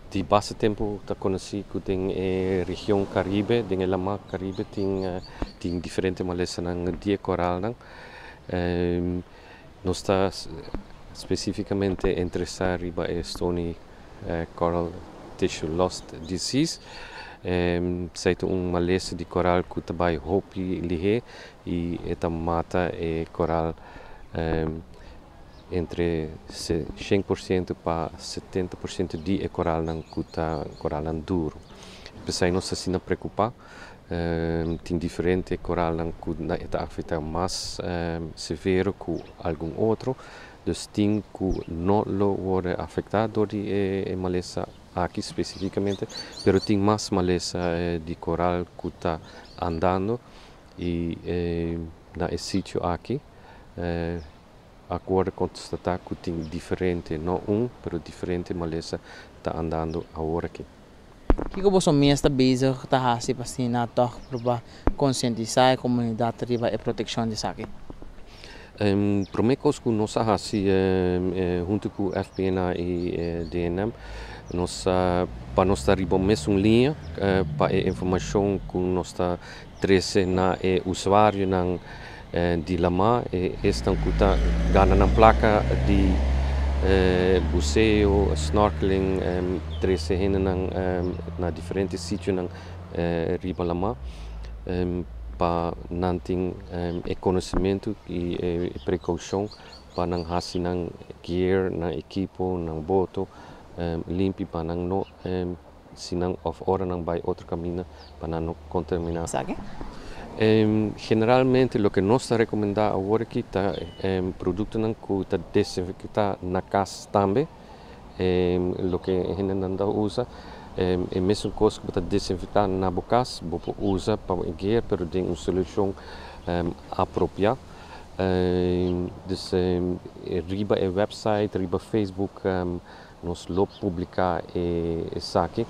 Di basta tempu ta konosí ku den e region Karibe, den e Laman Karibe tin diferente malesanan di e koralnan. Nos ta spesífikamente interesá riba e Stony Coral Tissue Loss Disease. Esei ta un malesa di koral ku ta bai hopi lihé i e ta mata e koral entre 100% pa 70% di e koralnan ku ta koralnan duru. P'esei nos ta asina preokupá. Tin diferente koralnan ku e ta afektá mas severo ku algun otro. Dus tin ku no lo wòrdu afektá dor di e malesa aki spesífikamente, pero tin mas malesa di koral ku ta andando i na e sitio aki a wòrdu konstatá ku tin diferente, no un, pero diferente malesa ta andando awor aki. Kiko boso mes ta bezig ta hasi pa asina tòg pa konsientisá e komunidat riba e protekshon di esaki? Promé kos ku nos a hasi huntu ku FPNA i DNM, nos pa nos ta riba mesun liña pa e informashon ku nos ta trese na e usuarionan di laman, esnan ku ta gana nan plaka di buseo, snorkeling, trese hendenan na diferente sitionan riba laman, pa nan tin e konosementu i e prekoushon pa nan hasi nan gear, nan ekipo, nan boto limpi pa nan no si nan òf ora nan bai otro kaminda pa nan no kontaminá. Esaki? Generalmente loke nos ta rekomendá awor aki ta produktonan ku ta desinfektá na kas tambe, loke hendenan ta usa, e mesun kos ku bo ta desinfektá na bo kas, bo por usa pa bo gear pero den un solushon apropiá. Dus riba e website, riba Facebook nos lo publiká esaki.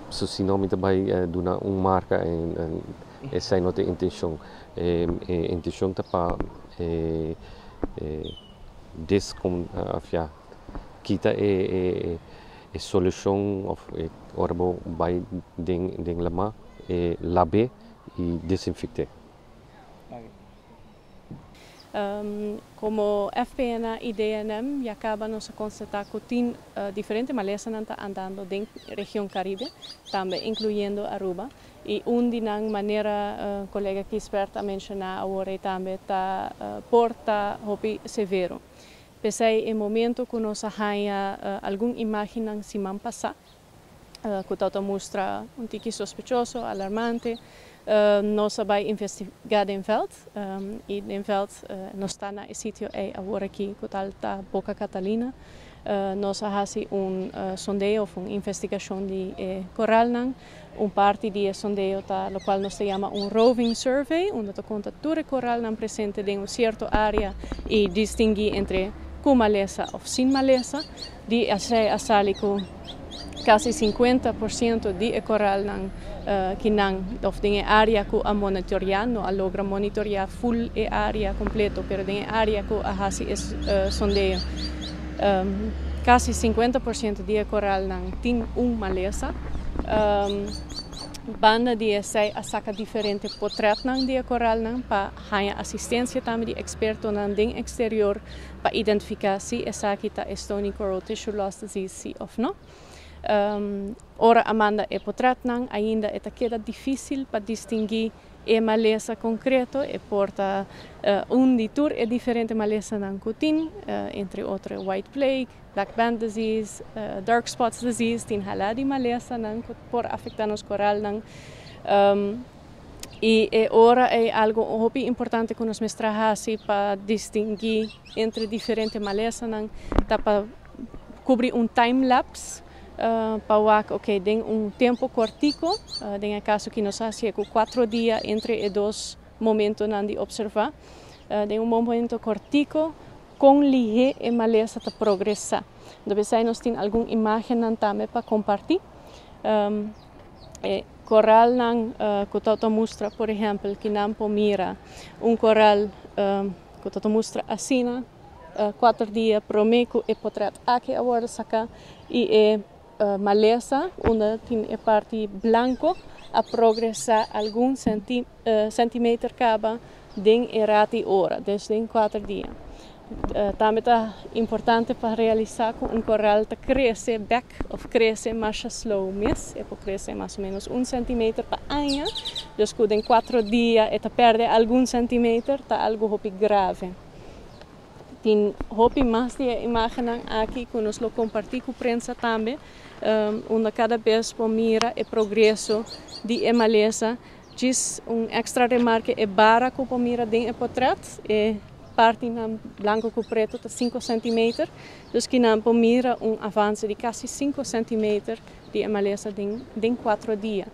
So si no mi ta bai duna un marka, esei no ta e intenshon. E intenshon ta pa deskonfiá, kita e solushon òf ora bo bai den laman lab'é i desinfekt'é. Komo FPNA i DNM ya kaba nos a konstatá ku tin diferente malesanan ta andando den region Karibe, tambe inkluyendo Aruba. I un di nan, manera kolega Gisbert a menshoná awor ei tambe, ta por ta hopi severo. P'esei e momento ku nos a haña algun imágennan siman pasá ku ta ta mustra un tiki sospechoso, alarmante, nos a bai investigá den vèlt i den vèlt nos ta na e sitio ei awor aki ku tal ta Boca Catalina. Nos a hasi un sondeo òf un investigashon di e koralnan. Un parti di e sondeo ta lokual nos ta yama un roving survey, unda ta konta tur e koralnan presente den un sierto área i distinguí entre ku malesa òf sin malesa. Di esei a sali ku kasi 50% di e koralnan ki nan òf den e área ku a monitoreá, no a logra monitoreá full e área kompleto, pero den e área ku a hasi e sondeo, kasi 50% di e koralnan tin un malesa. Banda di esei a saka diferente potretnan di e koralnan pa haña asistensia tambe di ekspertonan den eksterior pa identifiká si esaki ta e Stony Coral Tissue Loss Disease si òf no. Ora a manda e potretnan, ainda e ta keda difísil pa distinguí e malesa konkreto, e por ta un di tur e diferente malesanan ku tin, entre otro white plague, black band disease, dark spots disease, tin hala di malesanan ku por afektá nos koralnan. I e ora ei algu hopi importante ku nos mester a hasi pa distinguí entre diferente malesanan ta pa kubri un time lapse pa wak ok den un tempu kòrtiku, den e kaso ki nos a hasié ku 4 dia entre e dos momentonan di opservá, den un momento kòrtiku kon lihé e malesa ta progresá. Entonces nos tin algun imágennan tambe pa kompartí. E koralnan ku ta mustra, por ehèmpel, ku nan por mira un koral ku ta mustra asina. 4 dia prome cu e portret aki a wordo saca y e malesa, unda tin e parti blanco, a progresa algun centimeter caba den e rat'i ora, desde 4 dia. Tambe ta importante pa realisa cu un coral ta crece back of crece mas slow mes, e por crece mas o menos 1 centimeter pa aña, dus cu den 4 dia e ta perde algun centimeter, ta algo hopi grave. Tin hopi mas di imagen aki cu nos lo comparti cu prensa tambe, unda cada bes por mira e progreso di e malesa. Djis un extra remarke: e bara cu por mira den e portret, e parti na blanco cu preto ta 5 cm, dus cu nan por mira un avance di casi 5 cm di malesa den 4 dia.